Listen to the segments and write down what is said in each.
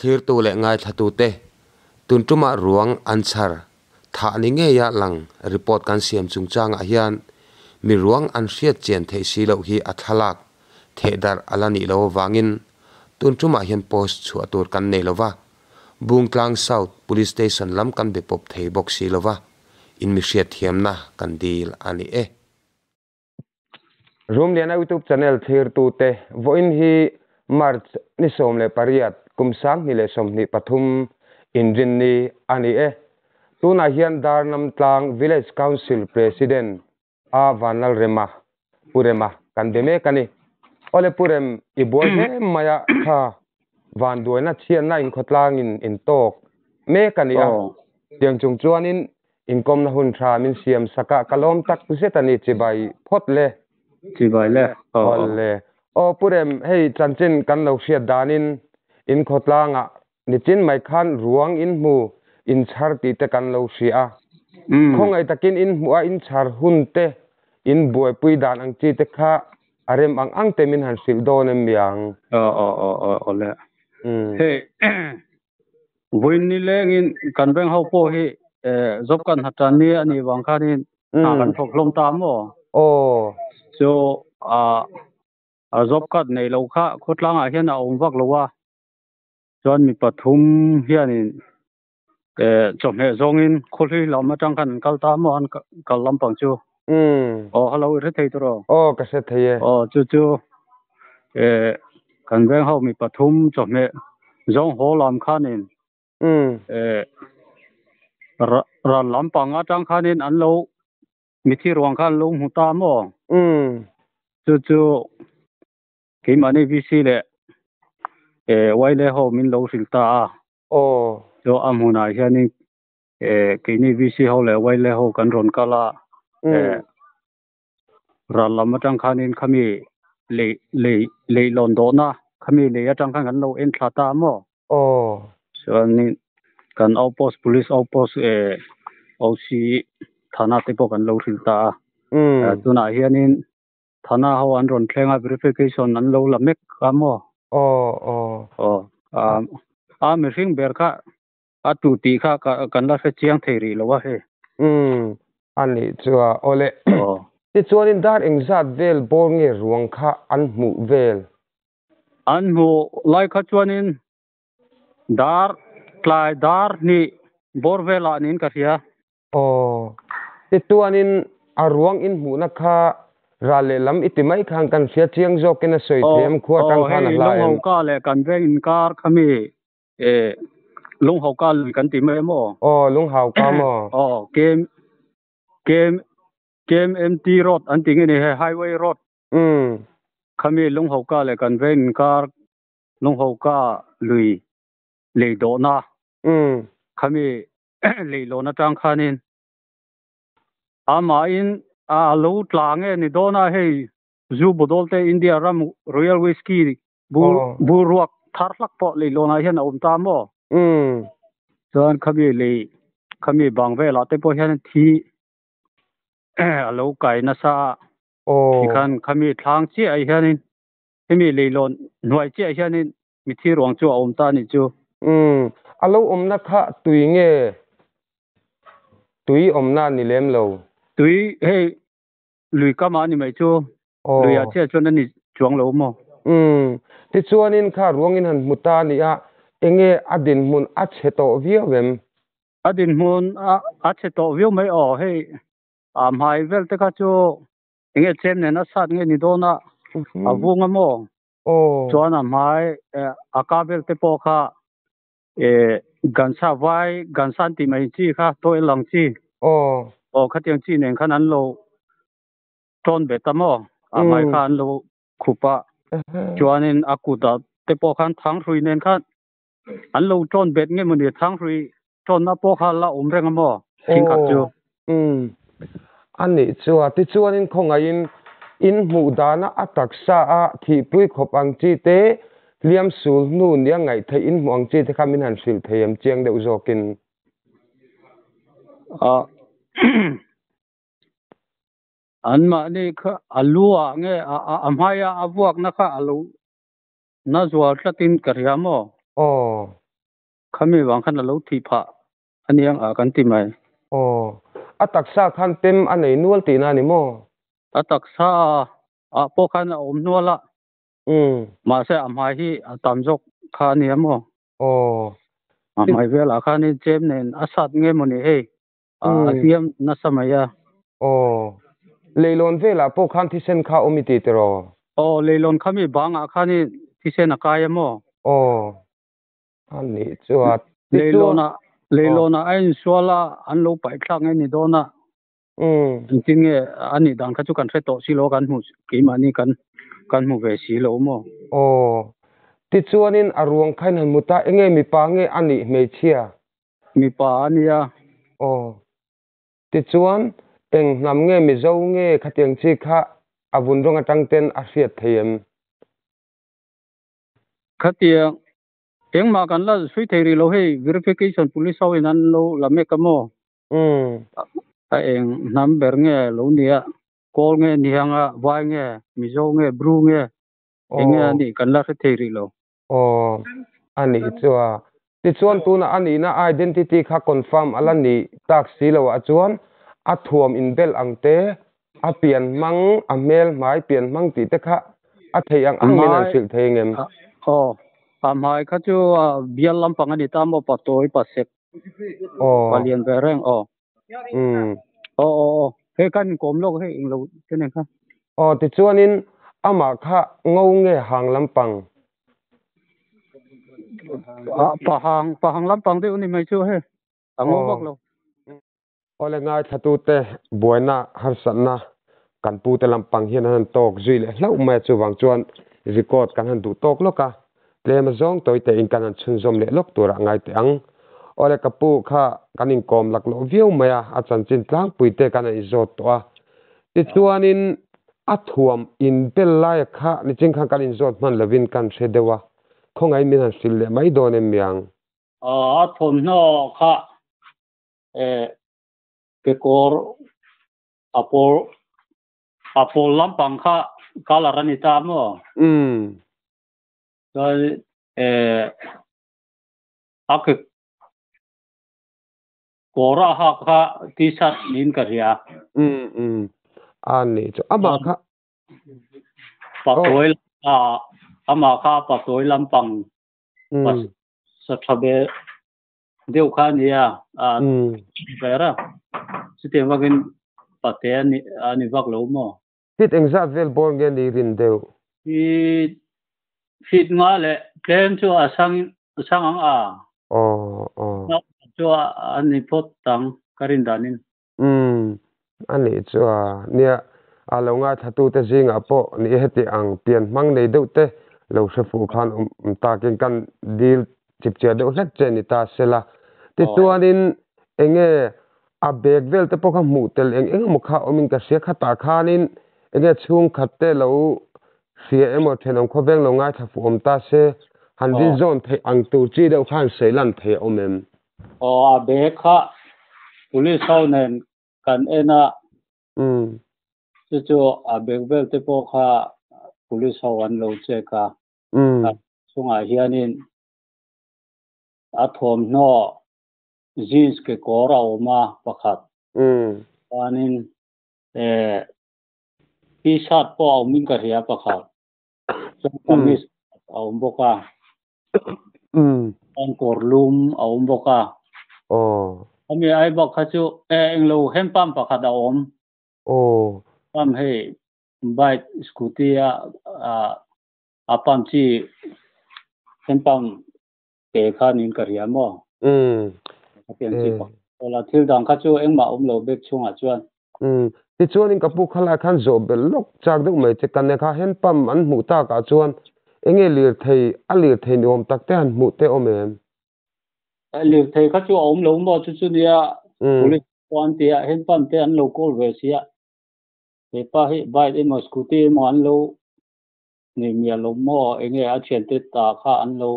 Thlirtu leh ngaithlatute tun tumah ruang an chhar thah ni ngeia lang report kan siam chungchangah hian mi ruang an hriat chian theih si loh hi a thlalak thehdarh a la nih loh avangin tun tumah hian post chhuah tur kan nei lova, Bungtlang South Police Station lam kan be pawp thei bawk si lova, in mi hriatthiamna kan dil a ni e. Rumliana YouTube channel thlirtute vawiin hi March ni 18 kum 2023 inrinni a ni e. Tunah hian Darnamtlang Village Council President A Vanlalrema, Pu Rema, kan be mek a ni. Awle Pu Rem, i buai hle mai a, kha vanduaina chhiatna inkhawtlangin in tawk mek a ni a. Tiang chung chuanin Inkawmna hun tha min siam sak a, ka lawm tak zet a ni, chibai phawt le. Chibai le, aw aw. Le. Aw Pu Rem, hei chanchin kan lo hriat danin in khawtlangah nichin mai khan ruang in hmu in chhar tih te kan lo hria a. Khawngaih takin in hmuh a in chhar hun te, in buaipui dan ang chi te kha a rem ang ang te min han hrilh dawn em miang? Aw aw aw aw aw le. Hei Vawiin ni lengin kan veng ho pawh hi job kan ha tan ni a nih vang khanin hna kan thawk hlawm ta maw? Aw. Chu a job card nei lo kha khawtlangah hian a awm vak lo a, chuan mi pathum hianin chawhmeh zawngin khawhlui lam atang khan an kal ta maw an kal lampang chu. Aw hello i hre thei tawh rawh. Aw ka hre thei e. Aw chu chu Kan veng ho mi pathum chawhmeh zawng haw lam khanin ral lampang atang khanin an lo mithi ruang kha an lo hmu ta maw? Chu chu keimahni VC leh Waile ho min lo hrilh ta a. Chu a hmunah hianin keini VC ho leh Waile ho kan rawn kal a. Ral lam atang khanin khami lei lei leihlawn dawhna khami lei atang khan kan lo en thla ta maw? Aw. Chuanin kan outpost police outpost eh OC Thana te pawh kan lo hrilh ta a. Tunah hianin Thana ho an rawn thleng a verification an lo la mek a maw? Aw aw. Aw a mihring ber kha A tu tih kha kan la hre chiang thei rih lo a hei. Umm, a nih chu a. Awle. Tichuanin dar engzat vel bawr nge ruang kha an hmuh vel? An hmuh lai kha chuanin dar tlai dar hnih bawr velah niin ka hria. Aw. Tichuanin a ruang in hmuhna kha ral lehlam i ti mai khan kan hria chiang zawkin a sawi thei em khua atang khan a hla em? Aw, hei Lunghoka leh kan veng inkar kha mi E lunghau ka lui kan ti mai maw? Aw lunghau ka maw? Aw KM KM KMMT road an ti nge ni hei highway road. Umm. Khami lunghau ka leh kan veng inkar lunghau ka lui lei dawhna. Umm. Khami lei lawn atang khanin amahin a lo tla nge ni dawn a hei zu bottle te India ram Royal Whisky Bur bur ruak thar hlak pawh lei lawnah hian a awm ta maw? Umm. Chuan khami lei khami bang velah te pawh hian thi a lo kai nasa a. Tikhan khami thlang chiah hianin hemi leilawn hnuai chiah hianin mithi ruang chu a awm ta a nih chu. Umm. A lo awmna kha tui nge tui awmna a ni lem lo? Tui hei Lui kam ah ni mai chu. Lui ah chiah chuan a ni chuang lo maw? Umm. Tichuanin kha ruangin han hmu ta a ni a, enge a dinhmun a chhe tawh viau em? A dinhmun a chhe tawh viau mai aw. Hei a hmai vel te kha chu enge chem nen a sat nge ni dawn a, a vung a maw? Chuan a hmai a ka vel te pawh kha gansa vai gansa an tih mai chi kha tawih lang chi aw khatiang chi nen khan an lo tawn bet a maw a hmai kha an lo khup a chuanin a kutah te pawh khan thanghrui nen khan an lo tawn bet nge mawni thanghrui tawnna pawh kha la awm reng a maw thingkhat chu. A nih chu a tichuanin khawngaihin in hmuh dana a taksa a thihpui khawp ang chi te hliam sul hnu nia ngaih theih in hmuh ang chi te kha min han hrilh thei em chiang deuh zawkin. An mahni kha a lu ah nge a hmaia a vuakna kha a lo na zual tlatin ka hria maw? Aw. Khami vang khan a lo thih phah aniang a kan ti mai. Aw. A taksa khan pem a nei nual tihna a ni maw? A taksa ah pawh khan a awm nual a. Mahse a hmai hi a tam zawk kha a nia maw? Aw. A hmai velah khanin chem nen a sat nge maw ni hei? A hliam nasa mai a. Aw. Leilawn velah pawh khan thisen kha awm i ti tiraw? Aw, leilawn khami bangah khanin thisen a kai a maw? Aw. A nih chuan Leilawnah Leilawnah a insual a, an lo paih thlak nge ni dawn a. Engtin nge a nih dan kha chu kan hre tawh si lo a, kan hmu keimahni kan kan hmu ve si lo maw? Aw. Tichuanin a ruang kha in han hmu ta, enge mipa nge a nih hmeichhia? Mipa a nia. Aw. Tichuan eng hnam nge Mizo nge khatiang chi kha a vun rawng atang ten a hriat thei em? Khatiang engmah kan la sui thei rih lo hei verification police ho in an lo la mek a maw? A eng hnam ber nge lo nia, Kawl nge Nihanga, Vai nge, Mizo nge, Bru nge, eng nge a nih kan la hre thei rih lo. Aw, a nih chu a. Tichuan tunah a nihna identity kha confirm a la nih tak si lo ah chuan a thuam inbelh ang te, a pian hmang, a hmel hmai pian hmang tih te kha a theih ang ang min han hrilh thei ngem? Aw, a hmai kha chu bial lampang a ni ta maw, pa tawi, pa sek, pa lian ve reng aw. Aw aw aw, hei kan inkawm lawk hei englo te nen kha. Aw, tichuanin amah kha ngo nge hang lampang? Pa hang, pa hang lampang deuh a ni mai chu hei, a ngo vak lo. Awle ngaithlatute buaina harsatna kan pute lampang hian an han tawk zui leh hlauh mai a, chuvang chuan record kan han duh tawk lawk a, tlem a zawng tawi tein kan han chhunzawm leh lawk turah ngai teh ang. Awle ka pu kha kan inkawm laklawh viau mai a, a chanchin tlangpui te kan han inzawt tawh a, tichuanin a thuam inbel laia kha nichin khan kan inzawt hman lovin kan hre deuh a, khawngaih min han hrilh leh mai dawn em miang? A thawmhnaw kha kekawr a pawl a pawl lampang kha colour a ni ta maw? Chuan a ke kawr a hak kha t-shirt niin ka hria. A nih chu amah kha patawi amah kha patawi lampang sa tha ve deuh kha a nia a ber a chutiang vakin pate a ni a ni vak lo maw. Feet engzat vel bawr nge ni rin deuh? Feet feet nga leh tlem chu a sang a sang ang a. Aw aw. Chu a ni phawt ang ka rin danin. Umm a nih chu a nia a lo ngaithlatute zingah pawh ni heti ang pian hmang nei deuh te lo hre fuh khan awm takin kan dil chip chiah deuh hlek che ni ta sela. Tichuanin enge a bag vel te pawh kha hmuh tel eng eng emaw kha awmin ka hria khatah khanin enge chhungkhat te lo hria emaw thenawm khawveng lo ngaithla fuh awm ta se han rin zawn theih ang tur chi deuh khan sawi lan thei a awm em? Aw a bag kha police ho nen kan en a, chu chu a bag vel te pawh kha police ho an lo check a, a chungah hianin a thawmhnaw jeans kekawr a awm a pakhat, chuanin eh t-shirt pawh a awmin ka hria pakhat, chuan kamis a awm bawk a. Chuan kawr lum a awm bawk a. Ami ai bak kha chu englo hand pump pakhat a awm. Pump hei bike scooty a a pump chi hand pump ke kha niin ka hria maw. A pian chi pakhat a thil dang kha chu engmah awm lo bag chhungah chuan. Tichuanin ka pu khalai khan zawh belh lawk chak deuh mai che kan kha hand pump an hmuh takah chuan enge lirthei a lirthei ni awm tak te han hmuh te awm em? Lirthei kha chu a awm lo maw chu chu nia police pawh an ti a hand pump te an lo call ve si a hepa hi bike emaw scooty emaw an lo nei miah lo maw enge a thiante ta kha an lo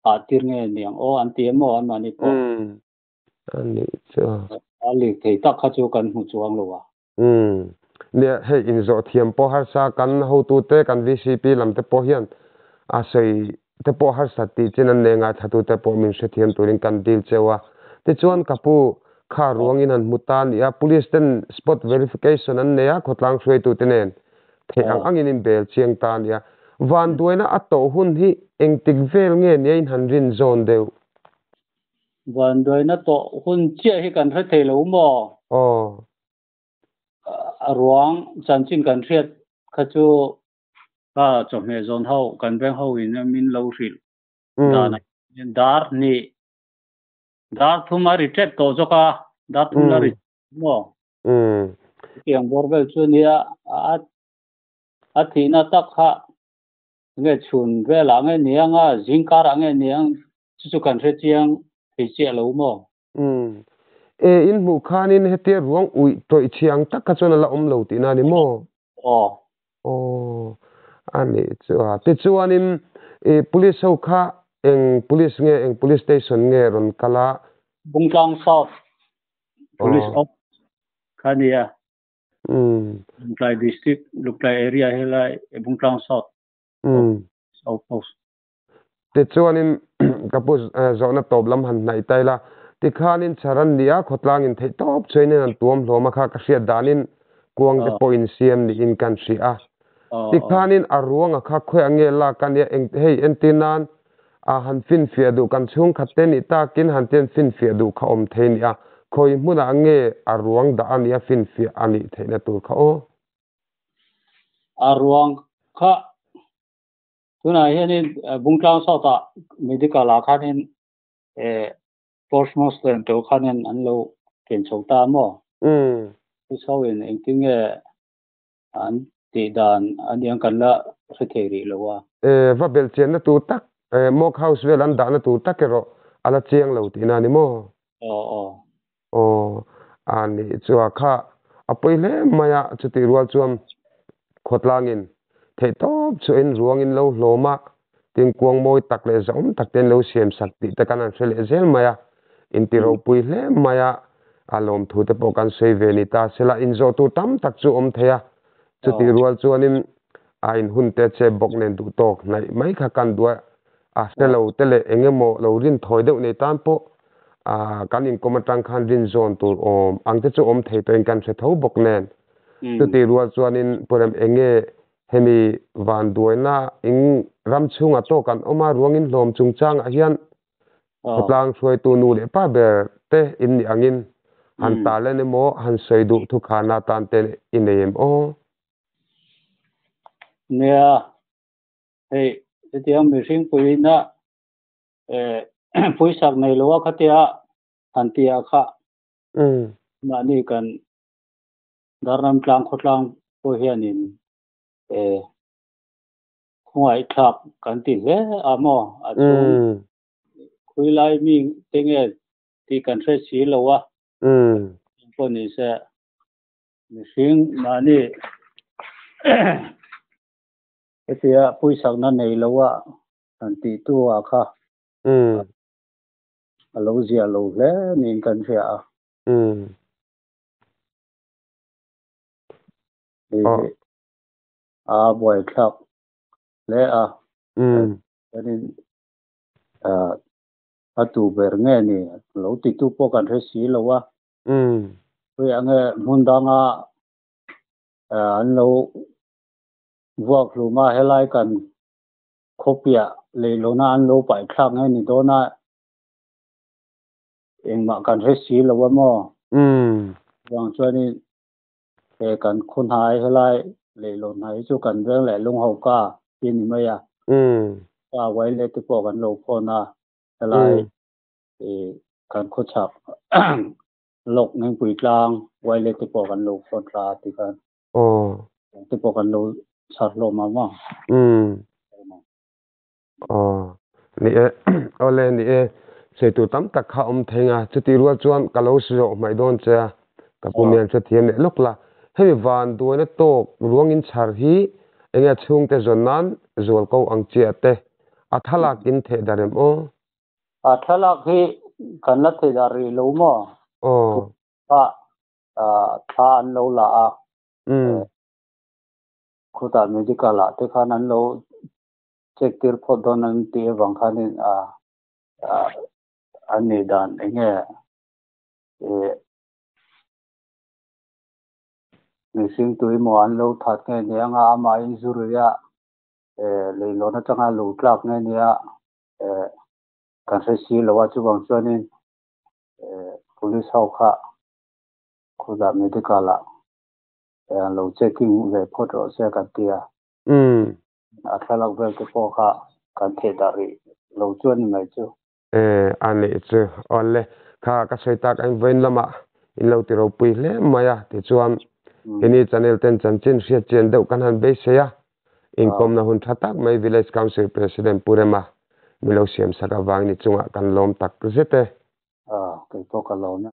ah tir nge niang aw an ti emaw an mahni pawh. A nih chu. A lirthei tak kha chu kan hmu chuang lo a. Umm. Nia, hei inzawh thiam pawh harsa kan hotute kan VCP lam te pawh hian a sawi te pawh harsat tih chin an nei ngaithlatute pawh min hrethiam turin kan dil cheu a. Tichuan ka pu kha ruangin han hmu ta a ni a, Police ten spot verification an nei a, khawtlang hruaitute nen theih ang angin in bel chiang ta a ni a. Vanduaina a tawh hun hi engtik vel nge nia in han rin zawn deuh? Vanduaina tawh hun chiah hi kan hre thei lo maw? Aw. A ruang chanchin kan hriat kha chu Ka chawhmeh zawn ho kan veng ho in min lo hrilh dan ah hian dar hnih dar thum a ri tep tawh zawk a, dar thum la ri maw? Chutiang bawr vel chu nia a thihna tak kha nge chhun velah nge niang a, zing karah nge niang chu chu kan hre chiang thei chiah lo maw? E in hmuh khanin hetia ruang uih tawih chhi ang tak kha chuan a la awm lo tihna a ni maw? Aw. Aw, a nih chu a. Tichuanin i police ho kha eng police nge, eng police station nge rawn kal a? Bungtlang South Police Office kha a nia. Lungtlai District, Lungtlai area helai Bungtlang South Outpost. Tichuanin ka pu zawhna tawp lam han hnaih ta ila, tikhanin chhar an ni a, khawtlangin theih tawp chuainin an tuam hlawm a kha ka hriat danin kuang te pawhin siam niin kan hria a. Tikhanin a ruanga kha khawiah nge lak a nia, eng hei entir nan a han finfiah duh kan chhungkhat te nih takin han tian finfiah duh kha awm thei nia, khawi hmunah nge a ruang dah a nia finfiah a nih theihna tur kha aw. A ruang kha Tunah hianin Bungtlang South-ah Medical-ah khanin Postmortem tur khanin an lo ken chho ta maw? Chhoin engtin nge an tih dan a niang kan la hre thei rih lo a. Va belh chianna tur tak, Mock House vel an dahna tur tak erawh a la chiang lo tihna a ni maw? Aw aw. Aw, a nih chu a kha a pawi hle mai a, chutih rual chuan khawtlangin theih tawp chu in ruangin lo hlawm a, tin kuang mawi tak leh zahawm tak te in lo siam sak tih te kan han hre leh zel mai a, in ti ropui hle mai a, a lawmthu te pawh kan sawi ve ni ta sela, inzawh tur tam tak chu awm thei a, chutih rual chuanin a in hun te chep bawk nen duh tawk hnaih mai kha kan duh a, a hre lo te leh eng emaw lo rin thawi deuh nei tan pawh kan inkawm atang khan rin zawn tur awm ang te chu awm thei tawhin kan hre tho bawk nen. Chutih rual chuanin Purem eng nge hemi vanduaina ing ram chhungah tawk an awm a, ruangin hlawm chungchangah hian khawtlang hruaitu nu leh pa ber te in nih angin han tarlen emaw han sawi duh thukhana tan te i nei em aw? Nia, hei hetiang mihring puiina puisak nei lo a khatia han tia kha mahni kan Darnam tlang khawtlang pawh hianin khawngaihthlak kan ti hle a maw a chhung khawilai mi te nge tih kan hre si lo a pawh ni se mihring mahni hetia puisakna nei lo a han tih tu ah kha a lo ziah lo hle niin kan hria a. Hei hi a buaithlak hle a, chuanin a tu ber nge ni lo titu pawh kan hre si lo a, khawiah nge hmun danga an lo vuak hlum a, helai kan khawpiah leihlawna an lo paih thlak nge ni dawn a, engmah kan hre si lo a maw? Chuvang chuanin he kan khaw hnai helai leihlawn hnai hi chu kan veng leh lung ho ka ti ni mai a, ka uai leh te pawh kan lo phone a, helai kan khaw chhak lawk Ngengpui tlang uai leh te pawh kan lo phone thla a ti khan. Te pawh kan lo chhar hlawm a maw? Aw, ni e, awle ni e, sawitu tam tak kha awm thei nga, chutih rual chuan ka lo zawh hmaih dawn che a, ka pu mian hrethiam leh lawk la, hemi van duaina tawk ruangin chhar hi enge a chhungte zawn nan zual ko ang chiah te, a thlalak in theh dar em aw? A thlalak hi kan la theh dar rih lo maw? Aw. Thla an lo la a, khutah medical ah te khan an lo. check tir phawt dawn an tih avang khanin a an nih dan eng nge ih mihring tuimaw an lo that nge ni anga amahin zu ruia leihlawn atanga lo tlak nge nia kan hre si lo a chuvang chuanin police ho kha khawdah medical ah an lo checking ve phawt rawh se kan ti a. A thlalak vel te pawh kha kan theh dah rih lo chu a ni mai chu. E a nih chu awle kha ka sawi tak ang vawiin lamah in lo ti ropui hle mai a tichuan hini channel ten chanchin hriat chian deuh kan han beisei a inkawmna hun tha tak mai Village Council President Pu Rema mi lo siam sak avang ni chungah kan lawm tak zet e. Kei pawh ka lawm e.